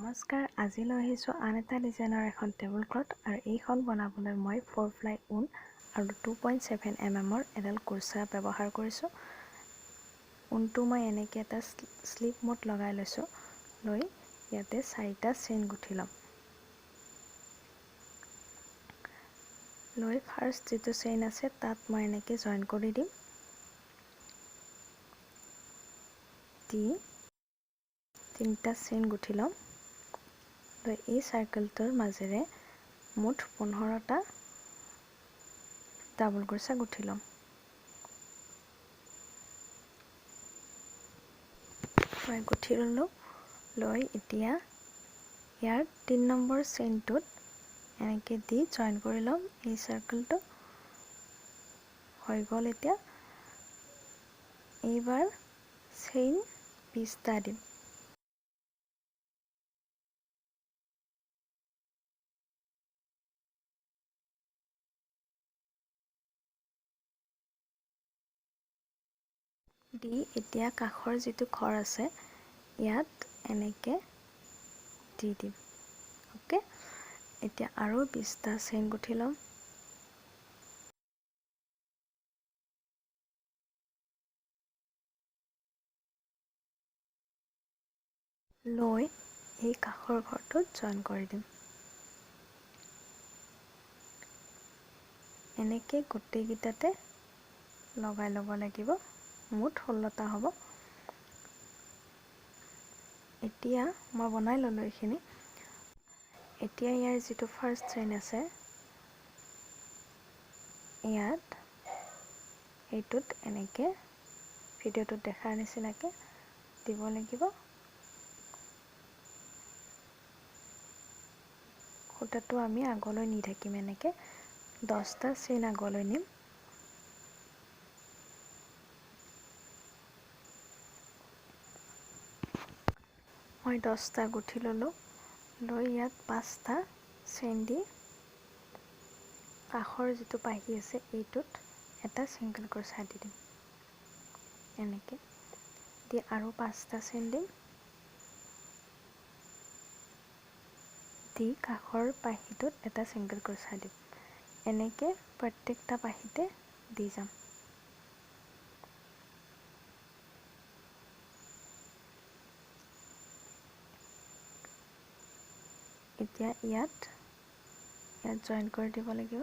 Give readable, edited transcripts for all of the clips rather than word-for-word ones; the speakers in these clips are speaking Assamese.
নমস্কাৰ, আজি লৈ আহিছোঁ আন এটা ডিজাইনৰ এখন টেবুল ক্লথ আৰু এইখন বনাবলৈ মই 4 প্লাই ঊণ আৰু 2.7 mm এডাল কুৰ্চা ব্যৱহাৰ কৰিছোঁ। ঊণটো মই এনেকৈ এটা স্লিপ মোড লগাই লৈছোঁ, লৈ ইয়াতে চাৰিটা চেইন গুঠি ল'ম। লৈ ফাৰ্ষ্ট যিটো চেইন আছে তাত মই এনেকৈ জইন কৰি দিম, দি তিনিটা চেইন গুঠি ল'ম। লৈ এই চাৰ্কেলটোৰ মাজেৰে মুঠ 15টা ডাবল ক্ৰ'চা গুঠি ল'ম। মই গুঠি ল'লোঁ। লৈ এতিয়া ইয়াৰ 3 নম্বৰ চেইনটোত এনেকৈ দি জইন কৰি ল'ম এই চাৰ্কেলটো। হৈ গ'ল। এতিয়া এইবাৰ চেইন 20টা দিম। দি এতিয়া কাষৰ যিটো ঘৰ আছে ইয়াত এনেকৈ দি দিম। অ'কে, এতিয়া আৰু 20টা চেইন গুঠি ল'ম। লৈ এই কাষৰ ঘৰটোত জইন কৰি দিম। এনেকৈ গোটেইকেইটাতে লগাই ল'ব লাগিব। মুঠ 16টা হ'ব। এতিয়া মই বনাই ল'লোঁ এইখিনি। এতিয়া ইয়াৰ যিটো ফাৰ্ষ্ট চেইন আছে ইয়াত এইটোত এনেকৈ ভিডিঅ'টোত দেখাৰ নিচিনাকৈ দিব লাগিব। সূতাটো আমি আগলৈ নি থাকিম, এনেকৈ 10টা চেইন আগলৈ নিম। মই 10টা গুঠি ল'লোঁ। লৈ ইয়াত 5টা চেইন দি কাষৰ যিটো পাহি আছে এইটোত এটা ছিংগল ক্ৰ'চা দি দিম। এনেকৈ দি আৰু 5টা চেইন দিম। দি কাষৰ পাহিটোত এটা ছিংগল ক্ৰ'চা দিম। এনেকৈ প্ৰত্যেকটা পাহিতে দি যাম। এতিয়া ইয়াত ইয়াত জইন কৰি দিব লাগিব।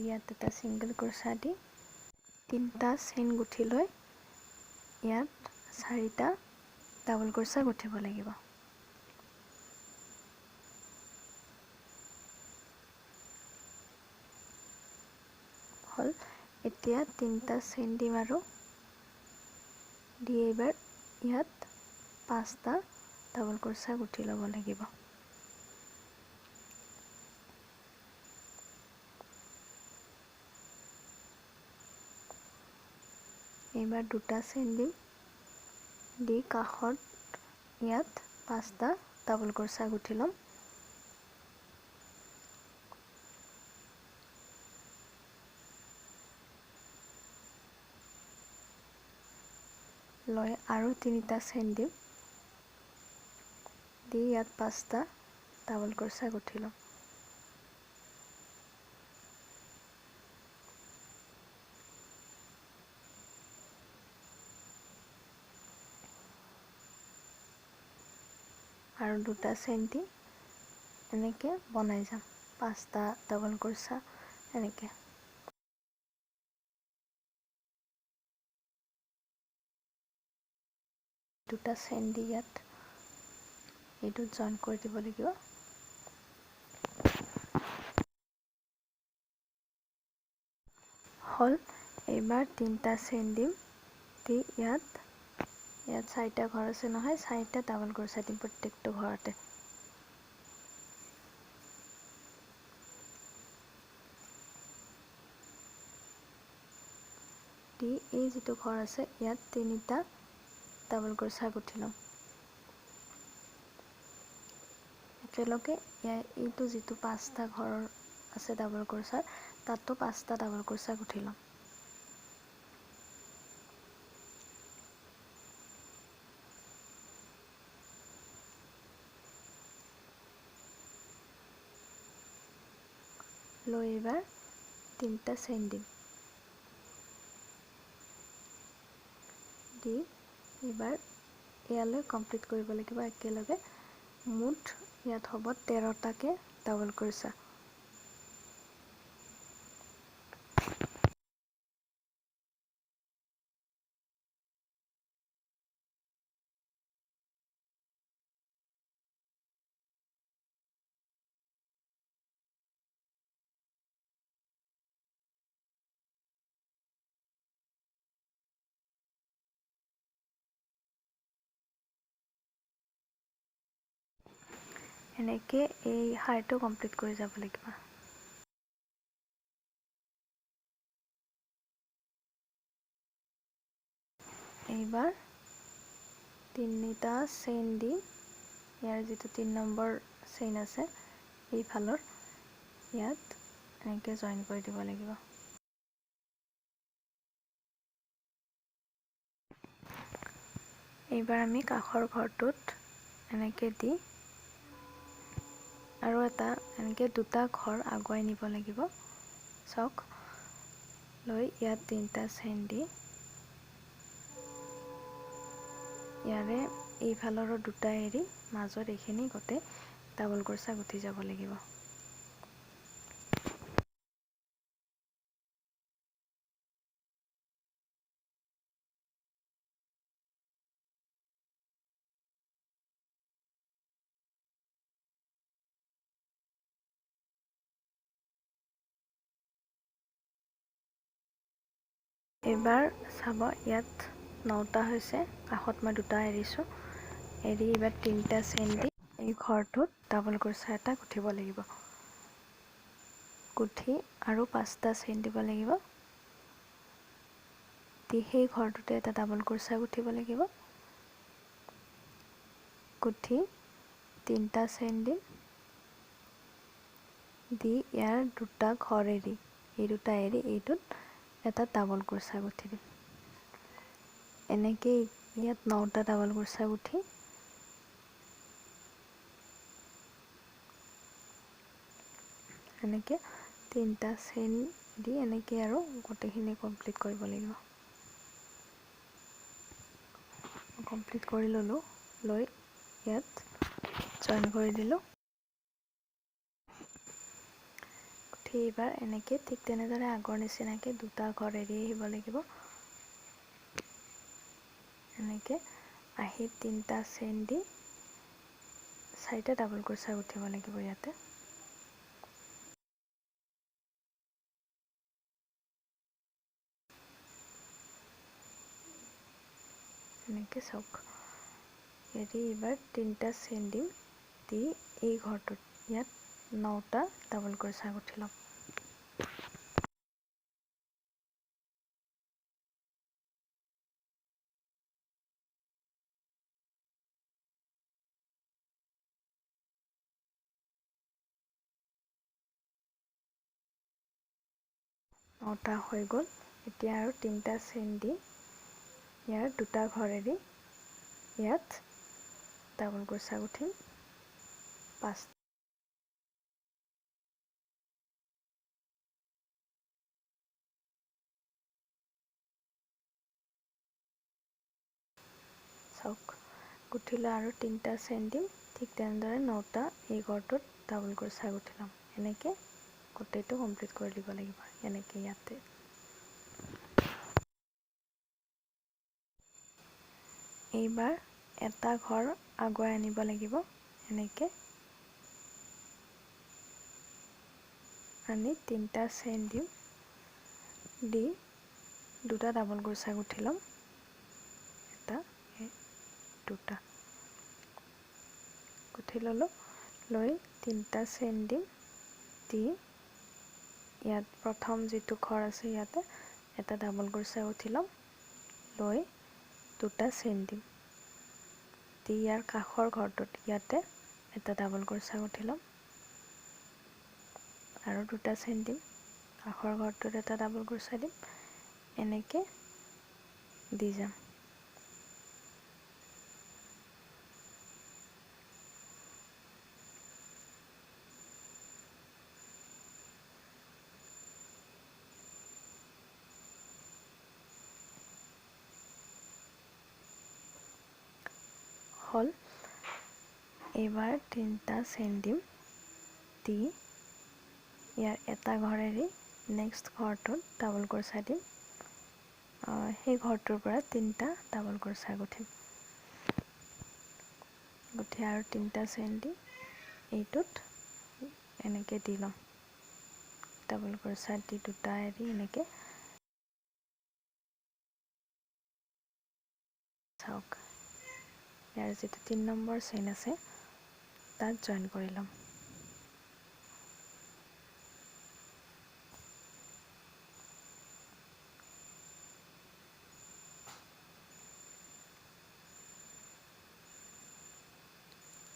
ইয়াত এটা ছিংগল ক্ৰ'চা দি 3টা চেইন গুঠি লৈ ইয়াত 4টা ডাবল ক্ৰ'চা গুঠিব লাগিব। হ'ল। এতিয়া 3টা চেইন দিম আৰু দি এইবাৰ ইয়াত 5টা ডাবল ক্ৰ'চা গুঠি ল'ব লাগিব। এইবাৰ 2টা চেইন দিম। দি কাষত ইয়াত 5টা ডাবল ক্ৰ'চা গুঠি ল'ম। লৈ আৰু 3টা চেইন দিম। দি ইয়াত 5টা ডাবল ক্ৰ'চা গুঠি ল'ম। আৰু 2টা চেইন দি এনেকৈ বনাই যাম 5টা ডাবল ক্ৰ'চা এনেকৈ। দুটা চেইন দি ইয়াত এইটোত জইন কৰি দিব লাগিব। হ'ল। এইবাৰ 3টা চেইন দিম। দি ইয়াত ইয়াত 4টা ঘৰ আছে নহয়, 4টা ডাবল ক্ৰ'চা দিম প্ৰত্যেকটো ঘৰতে। দি এই যিটো ঘৰ আছে ইয়াত 3টা ডাবল ক্ৰ'চা গুঠি ল'ম একেলগে। ইয়াৰ এইটো যিটো 5টা ঘৰৰ আছে ডাবল ক্ৰ'চাৰ, তাতো 5টা ডাবল ক্ৰ'চা গুঠি ল'ম। লৈ এইবাৰ 3টা চেইন দিম, দি এইবাৰ ইয়ালৈ কমপ্লিট কৰিব লাগিব। একেলগে মুঠ ইয়াত হ'ব 13টাকে ডাবল ক্ৰ'চা। এনেকৈ এই শাৰীটো কমপ্লিট কৰি যাব লাগিব। এইবাৰ 3টা চেইন দি ইয়াৰ যিটো 3 নম্বৰ চেইন আছে এইফালৰ ইয়াত এনেকৈ জইন কৰি দিব লাগিব। এইবাৰ আমি কাষৰ ঘৰটোত এনেকৈ দি আৰু এটা এনেকৈ দুটা ঘৰ আগুৱাই নিব লাগিব। চাওক, লৈ ইয়াত 3টা চেইন দি ইয়াৰে এইফালৰো দুটা এৰি মাজত এইখিনি গোটেই ডাবল ক্ৰ'চা গুঠি যাব লাগিব। এইবাৰ চাব ইয়াত 9টা হৈছে, কাষত মই দুটা এৰিছোঁ। এৰি এইবাৰ 3টা চেইন দি এই ঘৰটোত ডাবল ক্ৰ'চা এটা গুঠিব লাগিব। গুঠি আৰু 5টা চেইন দিব লাগিব। দি সেই ঘৰটোতে এটা ডাবল ক্ৰ'চা গুঠিব লাগিব। গুঠি 3টা চেইন দিম, দি ইয়াৰ দুটা ঘৰ এৰি এই দুটা এৰি এইটোত এটা ডাবল ক্ৰ'চা গুঠি দিম। এনেকৈ ইয়াত 9টা ডাবল ক্ৰ'চা গুঠি এনেকৈ 3টা চেইন দি এনেকৈ আৰু গোটেইখিনি কমপ্লিট কৰিব লাগিব। কমপ্লিট কৰি ল'লোঁ, লৈ ইয়াত জইন কৰি দিলোঁ। উঠি এইবাৰ এনেকৈ ঠিক তেনেদৰে আগৰ নিচিনাকৈ দুটা ঘৰ এৰি আহিব লাগিব। এনেকৈ আহি 3টা চেইন দি 4টা ডাবল ক্ৰ'চা গুঠিব লাগিব ইয়াতে। এনেকৈ চাওক, এৰি এইবাৰ 3টা চেইন দিম, দি এই ঘৰটোত ইয়াত 9টা ডাবল ক্ৰ'চা গুঠি ল'ম। নটা হৈ গ'ল। এতিয়া আৰু 3টা চেইন দি ইয়াৰ দুটা ঘৰ এৰি ইয়াত ডাবল ক্ৰ'চা গুঠিম 5। চাওক, গুঠিলে আৰু 3টা চেইন দিম, ঠিক তেনেদৰে 9টা এই ঘৰটোত ডাবল ক্ৰ'চা গুঠি ল'ম। এনেকৈ গোটেইটো কমপ্লিট কৰি দিব লাগিব এনেকৈ ইয়াতে। এইবাৰ এটা ঘৰ আগুৱাই আনিব লাগিব এনেকৈ আনি 3টা চেইন দিম, দি দুটা ডাবল ক্ৰ'চা গুঠি ল'ম, এটা দুটা গুঠি ল'লোঁ। লৈ 3টা চেইন দিম, দি ইয়াত প্ৰথম যিটো ঘৰ আছে ইয়াতে এটা ডাবল ক্ৰ'চা গুঠি ল'ম, লৈ দুটা চেইন দিম, দি ইয়াৰ কাষৰ ঘৰটোত ইয়াতে এটা ডাবল ক্ৰ'চা গুঠি ল'ম আৰু দুটা চেইন দিম, কাষৰ ঘৰটোত এটা ডাবল ক্ৰ'চা দিম, এনেকৈ দি যাম। হ'ল। এইবাৰ তিনিটা চেইন দিম, দি ইয়াৰ এটা ঘৰ এৰি নেক্সট ঘৰটোত ডাবল ক্ৰ'চা দিম। সেই ঘৰটোৰ পৰা তিনিটা ডাবল ক্ৰ'চা গুঠিম, গুঠি আৰু তিনিটা চেইন দি এইটোত এনেকৈ দি ল'ম। ডাবল ক্ৰ'চা দি দুটা এৰি এনেকৈ চাওক, ইয়াৰ যিটো 3 নম্বৰ চেইন আছে তাত জইন কৰি ল'ম।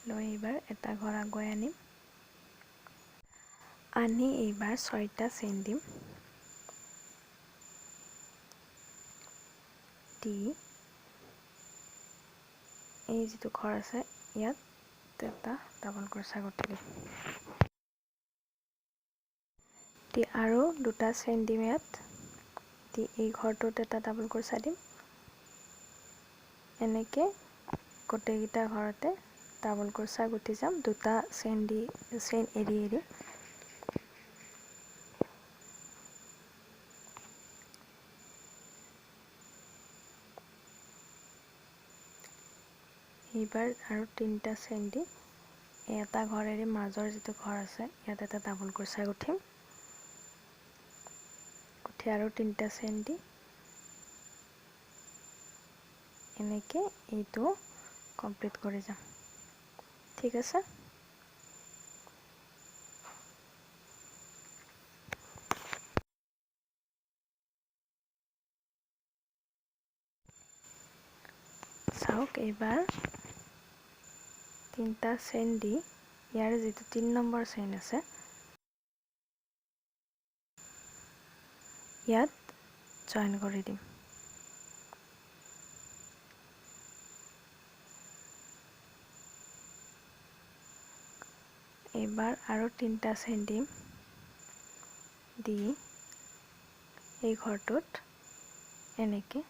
লৈ এইবাৰ এটা ঘৰ আগুৱাই আনিম, আনি এইবাৰ 6টা চেইন দিম, দি এই যিটো ঘৰ আছে ইয়াত এটা ডাবল ক্ৰ'চা গুঠি দিম, দি আৰু দুটা চেইন দিম ইয়াত, দি এই ঘৰটোত এটা ডাবল ক্ৰ'চা দিম। এনেকৈ গোটেইকেইটা ঘৰতে ডাবল ক্ৰ'চা গুঠি যাম, দুটা চেইন দি চেইন এৰি এৰি। এইবাৰ আৰু তিনিটা চেইন দি এটা ঘৰ এৰি মাজৰ যিটো ঘৰ আছে ইয়াত এটা ডাবল ক্ৰ'চা গুঠিম, গুঠি আৰু তিনিটা চেইন দি এনেকৈ এইটো কমপ্লিট কৰি যাম। ঠিক আছে। চাওক এইবাৰ তিনিটা চেইন দি ইয়াৰ যিটো 3 নম্বৰ চেইন আছে ইয়াত জইন কৰি দিম। এইবাৰ আৰু তিনিটা চেইন দিম, দি এই ঘৰটোত এনেকৈ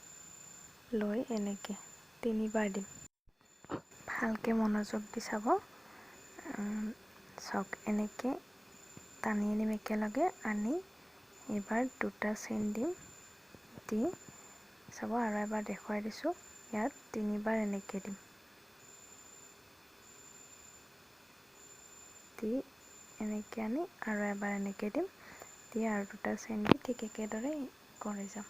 লৈ এনেকৈ তিনিবাৰ দিম। ভালকৈ মনোযোগ দি চাব। চাওক এনেকৈ টানি আনিম একেলগে, আনি এইবাৰ দুটা চেইন দিম, দি চাব আৰু এবাৰ দেখুৱাই দিছোঁ, ইয়াত তিনিবাৰ এনেকৈ দিম, দি এনেকৈ আনি আৰু এবাৰ এনেকৈ দিম, দি আৰু দুটা চেইন দি ঠিক একেদৰে কৰি যাম।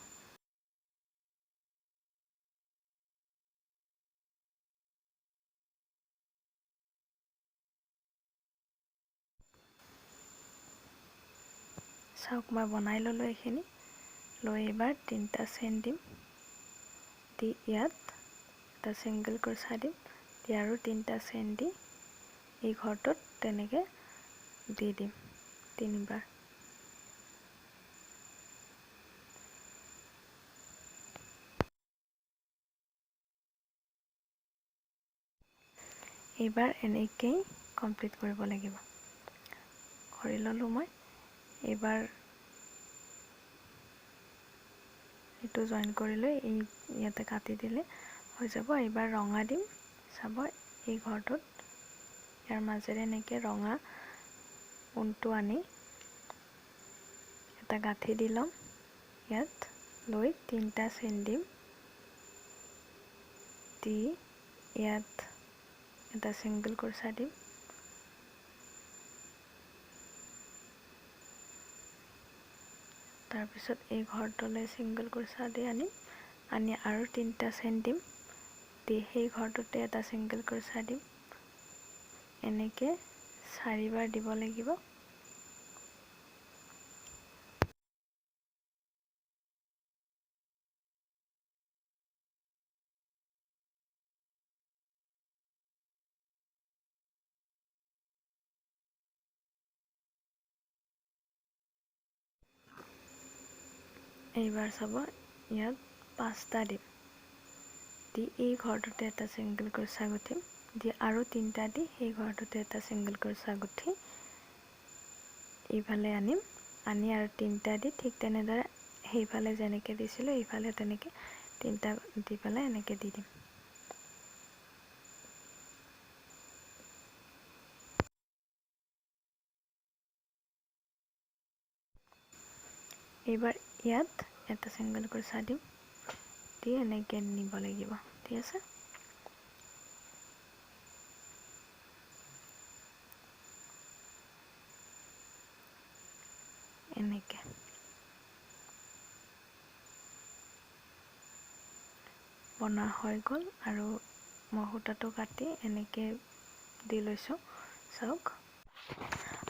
চাওক মই বনাই ল'লোঁ এইখিনি। লৈ এইবাৰ তিনিটা চেইন দিম, দি ইয়াত এটা ছিংগল ক্ৰ'চা দিম, দি আৰু তিনিটা চেইন দি এই ঘৰটোত তেনেকৈ দি দিম তিনিবাৰ। এইবাৰ এনেকেই কমপ্লিট কৰিব লাগিব। কৰি ল'লোঁ মই। এইবাৰ এইটো জইন কৰি লৈ এই ইয়াতে কাটি দিলে হৈ যাব। এইবাৰ ৰঙা দিম, চাব এই ঘৰটোত ইয়াৰ মাজেৰে এনেকৈ ৰঙা ঊণটো আনি এটা গাঁঠি দি ল'ম, ইয়াত লৈ তিনিটা চেইন দিম, দি ইয়াত এটা ছিংগল ক্ৰ'চা দিম, তাৰপিছত এই ঘৰটোলৈ ছিংগল ক্ৰ'চা দি আনিম, আনি আৰু তিনিটা চেইন দিম, দি সেই ঘৰটোতে এটা ছিংগল ক্ৰ'চা দিম। এনেকৈ চাৰিবাৰ দিব লাগিব। এইবাৰ চাব, ইয়াত 5টা দিম। দি এই ঘৰটোতে এটা ছিংগল ক্ৰচা গুঠিম। দি আৰু 3টা দি সেই ঘৰটোতে এটা ছিংগল ক্ৰচা গুঠি এইফালে আনিম। আনি আৰু 3টা দি ঠিক তেনেদৰে সেইফালে যেনেকৈ দিছিলোঁ, এইফালে তেনেকৈ 3টা দি পেলাই এনেকৈ দি দিম। এইবাৰ ইয়াত এটা ছিংগল ক্ৰচা দিম। দি এনেকৈ নিব লাগিব, ঠিক আছে? এনেকৈ বনোৱা হৈ গ'ল। আৰু মই সূতাটো কাটি এনেকৈ দি লৈছোঁ, চাওক।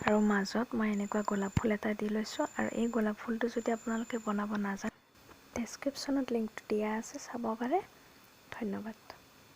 আৰু মাজত মই এনেকুৱা গোলাপ ফুল এটা দি লৈছোঁ। আৰু এই গোলাপ ফুলটো যদি আপোনালোকে বনাব নাজানে, ডেছক্ৰিপশ্যনত লিংকটো দিয়া আছে, চাব পাৰে। ধন্যবাদ।